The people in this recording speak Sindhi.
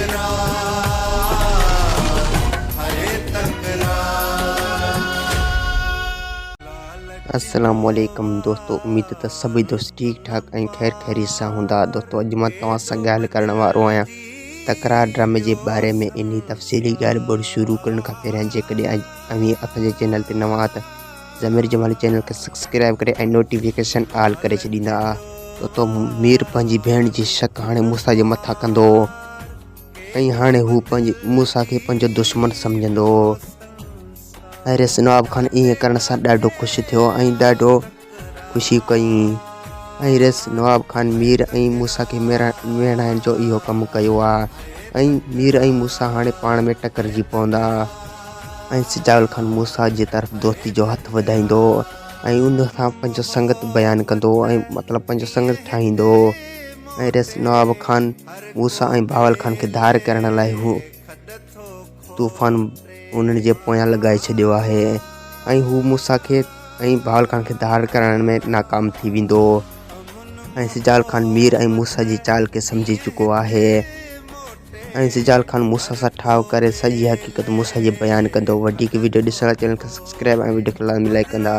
تڪرار هي تڪرار. السلام عليڪم دوستو اميد ته سڀئي دوست ٺيڪ ٺاڪ ۽ خير خيريت سان هوندا دوستو اڄ مان توهان سان ڳالهه ڪرڻ وارو آهيان تڪرار ڊرامي جي باري ۾ انهي تفصيلي ڳالهه ٻولهه شروع ڪرڻ کان پهريان جيڪڏهن اوهين اسان جي چينل تي نوان آهيو ته ضمير جمالي چينل کي سبسڪرائب ڪري ۽ نوٽيفڪيشن آل ڪري ڇڏيندا. تو مير پنهنجي ڀيڻ جي شڪ هاڻي موسيٰ جي مٿان ڪندو هو ۽ هاڻي هو پنهنجي موسيٰ کي پنهنجو دشمن سمجهندو هو. ۽ ريس نواب خان ائين ڪرڻ سان ڏاڍو خوش ٿيو ۽ ڏاڍو خوشي ڪئي ۽ ريس نواب خان مير ۽ موسيٰ کي ويڙهائڻ جو اهو ڪم ڪيو آ ۽ مير ۽ موسيٰ هاڻي پاڻ ۾ ٽڪرجي پوندا ۽ سجاول خان موسيٰ جي طرف دوستي جو هٿ وڌائيندو ۽ ان سان پنهنجو سنگت بيان ڪندو ۽ مطلب پنهنجو سنگت ٺاهيندو ۽ ريس نواب خان موسيٰ ۽ بهاول خان کي ڌار ڪرڻ لاء هو طوفان انهن جي پويان لڳائي ڇڏيو آهي ۽ هو موسيٰ کي ۽ بهاول خان کي ڌار ڪرائڻ ۾ ناڪام ٿي ويندو ۽ سجال خان مير ۽ موسيٰ جي چال کي سمجهي چڪو آهي ۽ سجال خان موسيٰ سان ٺاهه ڪري سڄي حقيقت موسيٰ جي بيان ڪندو وڌيڪ وڊيو ڏسڻ لاء چينل کي سبسڪرائب ۽ وڊيو کي لازمي لائڪ ڪندا.